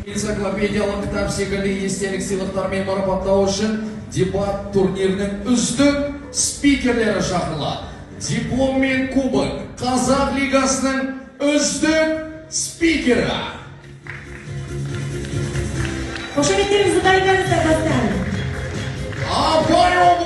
Энциклопедиялық кітап секілді естелік сыйлықтармен марапаттау үшін дебат турнирінің үздік спикерлері шақырылады. Диплом мен кубок, Қазақ лигасының үздік спикері. Қошеметтеріңізді дайындаңыздар, достар. Абай.